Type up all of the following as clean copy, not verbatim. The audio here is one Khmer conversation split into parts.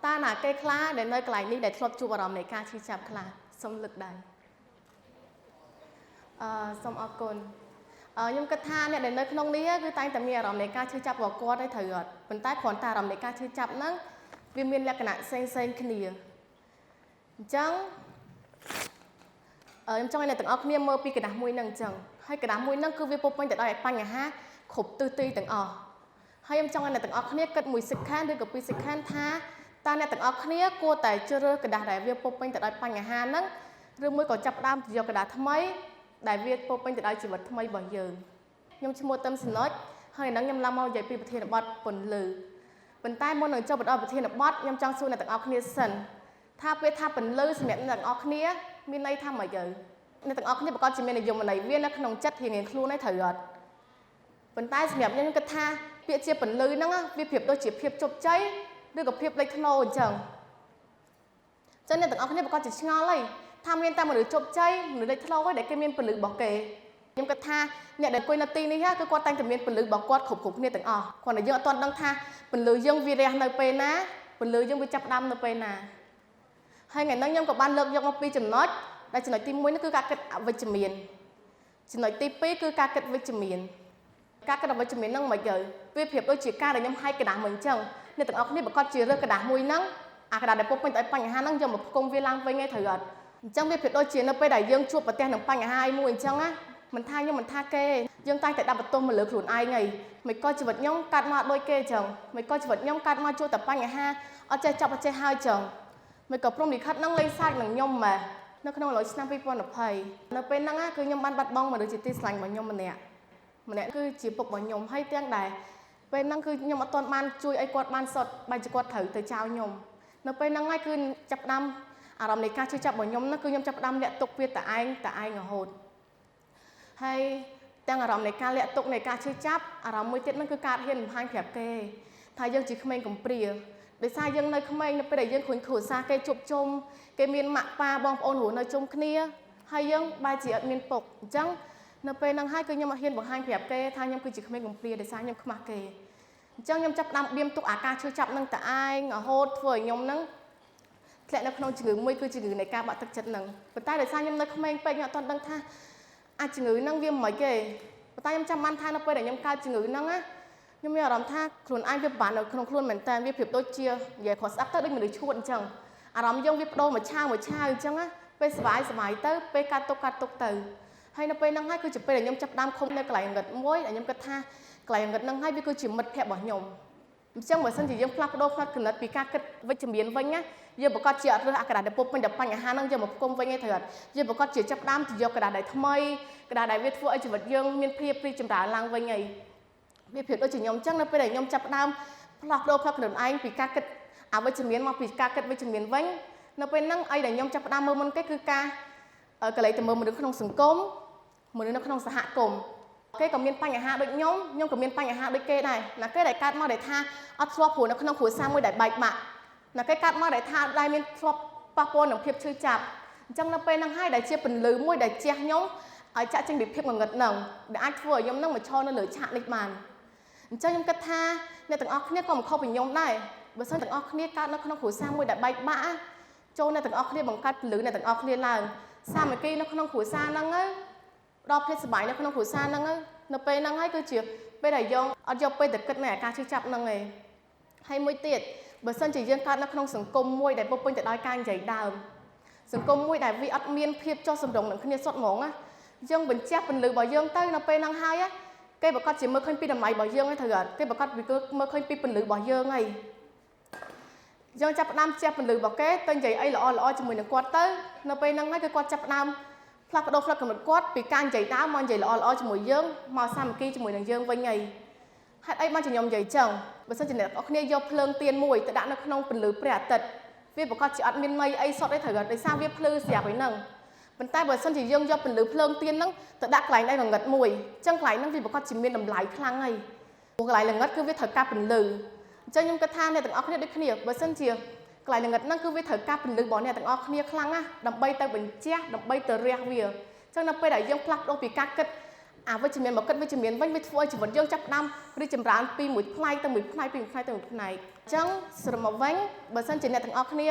តើណាគេខ្លះដែលនៅកន្លែងនេះដែលធ្លាប់ជួបអារម្មណ៍នៃការឈឺចាប់ខ្លះសូមលើកដៃអឺសូមអរគុណអឺខ្ញុំគិតថាអ្នកដែលនៅក្នុងនេះគឺតែងតែមានអារម្មណ៍នៃការឈឺចាប់របស់គាត់ហើយត្រូវអត់ប៉ុន្តែគ្រាន់តែអារម្មណ៍នៃការឈឺចាប់ហ្នឹងវាមានលក្ខណៈផ្សេងផ្សេងគ្នាអញ្ចឹងខ្ញុំចង់ឲ្យអ្នកទាំងអស់គ្នាមើលពីក្រដាសមួយហ្នឹងអញ្ចឹងហើយក្រដាសមួយហ្នឹងគឺវាពោពេញទៅដោយបញ្ហាគ្រប់ទិសទីទាំងអស់ហើយខ្ញុំចង់ឲ្យអ្នកទាំងអស់គ្នាគិត1 second ឬក៏2 second ថាតើអ្នកទាំងអស់គ្នាគួរតែជ្រើសរើសក្រដាសដែលវាពោពេញទៅដោយបញ្ហាហ្នឹងឬមួយក៏ចាប់ផ្ដើមយកក្រដាសថ្មីដែលវាពោពេញទៅដោយជីវិតថ្មីរបស់យើងខ្ញុំឈ្មោះទឹមសនុចហើយនឹងខ្ញុំឡើងមកនិយាយពីប្រធានបទពន្លឺប៉ុន្តែមុននឹងចូលទៅដល់ប្រធានបទខ្ញុំចង់សួរអ្នកទាំងអស់គ្នាសិនថាពេលថាពន្លឺសម្រាប់អ្នកទាំងអស់គ្នាមានន័យថាម៉េចទៅអ្នកទាំងអស់គ្នាប្រកាសជាមាននិយមន័យវានៅក្នុងចិត្តរៀងៗខ្លួនឯងត្រូវអត់ប៉ុន្តែសម្រាប់ខ្ញុំគិតថាពាក្យជាពន្លឺហ្នឹងវាប្រៀបដូចជាភាពជោគជ័យឬក៏ភាពលេចធ្លោអញ្ចឹងចឹងអ្នកទាំងអស់គ្នាប្រកាសជាឆ្ងល់ហើយថាមានតែមនុស្សជោគជ័យមនុស្សលេចធ្លោឯងដែលគេមានពន្លឺរបស់គេខ្ញុំគិតថាអ្នកដែលអង្គុយនៅទីនេះគឺគាត់តែងតែមានពន្លឺរបស់គាត់គ្រប់គ្រប់គ្នាទាំងអស់គ្រាន់តែយើងអត់ទាន់ដឹងថាពន្លឺយើងវារះនៅពេលណាពន្លឺយើងវាចាប់ផ្ដើមនៅពេលណាហើយថ្ងៃហ្នឹងខ្ញុំក៏បានលើកយកមកពីចំណុចដែលចំណុចទី1នោះគឺការគិតអវិជ្ជមានចំណុចទី2គឺការគិតវិជ្ជមានការគិតអវិជ្ជមានហ្នឹងមិនទៅវាប្រៀបដូចជាការដែលខ្ញុំហាយក្រដាសមួយអញ្ចឹងអ្នកទាំងអស់គ្នាប្រកាសជារើសក្រដាសមួយហ្នឹងអាក្រដាសដែលពុកពេញទៅបញ្ហាហ្នឹងយកមកផ្គុំវាឡើងវិញឯងត្រូវអត់អញ្ចឹងវាប្រៀបដូចជានៅពេលដែលយើងជួបប្រទះនឹងបញ្ហាមួយអញ្ចឹងណាមិនថាខ្ញុំមិនថាគេយើងតែងតែដាក់បន្ទោសមកលើខ្លួនឯងហីមិនក៏ជីវិតខ្ញុំកាត់មកដូចគេអញ្ចឹងមិនក៏ជីវិតខ្ញុំកាត់មកជួបតែបញ្ហាអត់ចេះចាប់អត់ចេះហើយអញ្ចឹងមិនក៏ព្រមលិខិតហ្នឹងលេងសើចនឹងខ្ញុំម៉ែនៅក្នុងឡូឆ្នាំ2020នៅពេលហ្នឹងគឺខ្ញុំបានបាត់បង់មនុស្សជាទីស្រឡាញ់របស់ខ្ញុំម្នាក់ម្នាក់គឺជាពុករបស់ខ្ញុំហើយទាំងដែរពេលហ្នឹងគឺខ្ញុំអត់ទាន់បានជួយឲ្យគាត់បានសុទ្ធបែរជាគាត់ត្រូវទៅចោលខ្ញុំនៅពេលហ្នឹងហើយគឺចាប់ផ្ដើមអារម្មណ៍នៃការឈឺចាប់របស់ខ្ញុំហ្នឹងគឺខ្ញុំចាប់ផ្ដើមលាក់ទុកវាតែឯងតែឯងរហូតហើយទាំងអារម្មណ៍នៃការលាក់ទុកនៃការឈឺចាប់អារម្មណ៍មួយទៀតហ្នឹងគឺការហ៊ានបង្ហាញប្រាប់គេថាយើងជាក្មេងកំព្រាដោយសារយើងនៅក្មេងនៅពេលដែលយើងឃើញគ្រួសារគេជួបជុំគេមានម៉ាក់ប៉ាបងប្អូនរស់នៅជុំគ្នាហើយយើងបែរជាអត់មានពុកអញ្ចឹងនៅពេលហ្នឹងហើយគឺខ្ញុំអត់ហ៊ានបង្ហាញប្រាប់គេថាខ្ញុំគឺជាក្មេងកំព្រាដោយសារខ្ញុំខ្មាស់គេអញ្ចឹងខ្ញុំចាប់ផ្ដើមបៀមទុកអាការឈឺចាប់ហ្នឹងតែឯងរហូតធ្វើឲ្យខ្ញុំហ្នឹងធ្លាក់នៅក្នុងជំងឺមួយគឺជំងឺនៃការបាក់ទឹកចិត្តហ្នឹងប៉ុន្តែដោយសារខ្ញុំនៅក្មេងពេកខ្ញុំអត់ទាន់ដឹងថាអាជំងឺហ្នឹងវាមិនទេប៉ុន្តែខ្ញុំចាំបានថានៅពេលដែលខ្ញុំកើតជំងឺហ្នឹងណាខ្ញុំមានអារម្មណ៍ថាខ្លួនឯងវាពិបាកនៅក្នុងខ្លួនមែនតើវាប្រៀបដូចជានិយាយគ្រាន់ស្ដាប់ទៅដូចមនុស្សឈួតអញ្ចឹងអារម្មណ៍យើងវាបដូរមួយឆាវមួយឆាវអញ្ចឹងណាពេលសប្បាយសប្បាយទៅពេលកាត់ទុកកាត់ទុកទៅហើយនៅពេលហ្នឹងហើយគឺជាពេលដែលខ្ញុំចាប់ផ្ដើមឃុំនៅកន្លែងងឹតមួយដែលខ្ញុំគិតថាកន្លែងងឹតហ្នឹងហើយវាគឺជាមិត្តភក្តិរបស់ខ្ញុំអញ្ចឹងបើសិនជាយើងផ្លាស់ប្ដូរផ្នត់គណិតពីការគិតវិជ្ជមានវិញណាយើងប្រកាសជាអត់រើសអាក្រដាសដែលពុបពេញតែបញ្ហាហ្នឹងយកមកផ្គុំវិញឯងត្រូវអត់យើងប្រកាសជាចាប់ផ្ដើមទៅយកក្រដាសដែលថ្មីក្រដាសដែលវាធ្វើឲ្យជីវិតយើងមានភាពរីកចម្រើនឡើងវិញឯងវាប្រៀបដូចជាខ្ញុំអញ្ចឹងនៅពេលដែលខ្ញុំចាប់ផ្ដើមផ្លាស់ប្ដូរផ្នត់ខ្លួនឯងពីការគិតអវិជ្ជមានមកពីការគិតវិជ្ជមានវិញនៅពេលហ្នឹងអីដែលខ្ញុំចាប់ផ្ដើមមើលមុនគេគឺការកលេចទៅមើលមនុស្សក្នុងសង្គមមនុស្សនៅក្នុងសហគមន៍គេក៏មានបញ្ហាដូចខ្ញុំខ្ញុំក៏មានបញ្ហាដូចគេដែរណាគេដែលកើតមកដែលថាអត់ធ្លាប់ព្រោះនៅក្នុងគ្រួសារមួយដែលបែកបាក់ណាគេកើតមកដែលថាដែលមានធ្លាប់ប៉ះពាល់នឹងភាពឈឺចាប់អញ្ចឹងនៅពេលហ្នឹងហើយដែលជាពន្លឺមួយដែលជះខ្ញុំឲ្យចាក់ចេញពីភាពងងឹតហ្នឹងដែលអាចធ្វើឲ្យខ្ញុំហ្នឹងមកឈរនៅលើឆាកនេះបានអញ្ចឹងខ្ញុំគិតថាអ្នកទាំងអស់គ្នាក៏មិនខុសពីខ្ញុំដែរបើសិនទាំងអស់គ្នាកើតនៅក្នុងគ្រួសារមួយដែលបែកបាក់ចូលអ្នកទាំងអស់គ្នាបង្កើតពន្លឺអ្នកទាំងអស់គ្នាឡើងសាមគ្គីនៅក្នុងគ្រួសារហ្នឹងទៅដល់ភាពសប្បាយនៅក្នុងគ្រួសារហ្នឹងនៅពេលហ្នឹងហើយគឺជាពេលដែលយើងអត់យកពេលទៅគិតនៅអាការឈឺចាប់ហ្នឹងឯងហើយមួយទៀតបើសិនជាយើងកើតនៅក្នុងសង្គមមួយដែលពោពេញទៅដោយការនិយាយដើមសង្គមមួយដែលវាអត់មានភាពចុះសម្រុងនឹងគ្នាសុទ្ធហ្មងណាយើងបញ្ជាក់ពន្លឺរបស់យើងទៅនៅពេលហ្នឹងហើយគេប្រកាសជាមើលឃើញពីតម្លៃរបស់យើងឯងត្រូវអត់គេប្រកាសពីមើលឃើញពីពន្លឺរបស់យើងឯងយើងចាប់ផ្ដើមជះពន្លឺរបស់គេទៅនិយាយអីល្អល្អជាមួយនឹងគាត់ទៅនៅពេលហ្នឹងហើយគឺគាត់ចាប់ផ្ដើមផ្លាស់ប្ដូរផ្លូវកំណត់គាត់ពីការនិយាយដើមមកនិយាយល្អល្អជាមួយយើងមកសាមគ្គីជាមួយនឹងយើងវិញឯងហេតុអីបានជាខ្ញុំនិយាយចឹងបើសិនជាអ្នកនរគ្នាយកភ្លើងទៀនមួយទៅដាក់នៅក្នុងពន្លឺព្រះអាទិត្យវាប្រកាសជាអត់មានន័យអីសុទ្ធទេត្រូវដោយសារវាភ្លឺស្រាប់ឯហ្នឹងប៉ុន្តែបើសិនជាយើងយកពន្លឺភ្លើងទៀនហ្នឹងទៅដាក់កន្លែងដែលងងឹតមួយអញ្ចឹងកន្លែងហ្នឹងវាប្រកាសជាមានតម្លៃខ្លាំងហើយព្រោះកន្លែងងងឹតគឺវាត្រូវការពន្លឺអញ្ចឹងខ្ញុំគិតថាអ្នកទាំងអស់គ្នាដូចគ្នាបើសិនជាកន្លែងងងឹតហ្នឹងគឺវាត្រូវការពន្លឺរបស់អ្នកទាំងអស់គ្នាខ្លាំងណាស់ដើម្បីទៅបញ្ជះដើម្បីទៅរះវាអញ្ចឹងនៅពេលដែលយើងផ្លាស់ប្ដូរពីការគិត អវិជ្ជមានមកគិតវិជ្ជមានវិញវាធ្វើឲ្យជីវិតយើងចាប់ផ្ដើមរីកចម្រើនពីមួយផ្នែកទៅមួយផ្នែកពីមួយផ្នែកទៅមួយផ្នែកអញ្ចឹងសរុបមកវិញបើសិនជាអ្នកទាំងអស់គ្នា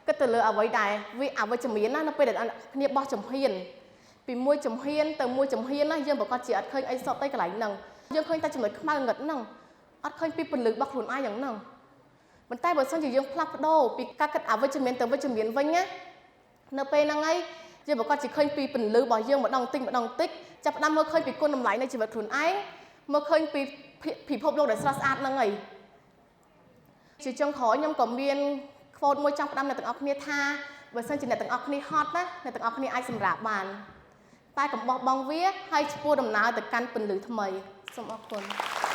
គិតទៅលើអ្វីដែលវាអវិជ្ជមានណានៅពេលដែលអ្នកគ្នាបោះជំហានពីមួយជំហានទៅមួយជំហានណាយើងប្រកាសជាអត់ឃើញអីសតទៅកន្លែងហ្នឹងយើងឃើញតែចំណុចខ្មៅងឹតហ្នឹងអត់ឃើញពីពន្លឺរបស់ខ្លួនឯងយ៉ាងហ្នឹងប៉ុន្តែបើសិនជាយើងផ្លាស់ប្ដូរពីការគិតអវិជ្ជមានទៅវិជ្ជមានវិញណានៅពេលហ្នឹងឯងយើងប្រកាសជាឃើញពីពន្លឺរបស់យើងម្ដងតិចម្ដងតិចចាប់ផ្ដើមមើលឃើញពីគុណតម្លៃនៃជីវិតខ្លួនឯងមើលឃើញពីពិភពលោកដែលស្រស់ស្អាតហ្នឹងឯងជាចុងក្រោយខ្ញុំក៏មាន quote មួយចង់ផ្ដាំអ្នកទាំងអស់គ្នាថាបើសិនជាអ្នកទាំងអស់គ្នាហត់ណាអ្នកទាំងអស់គ្នាអាចសម្រាកបានតែកុំបោះបង់វាហើយឆ្ពោះដំណើរទៅកាន់ពន្លឺថ្មីសូមអរគុណ។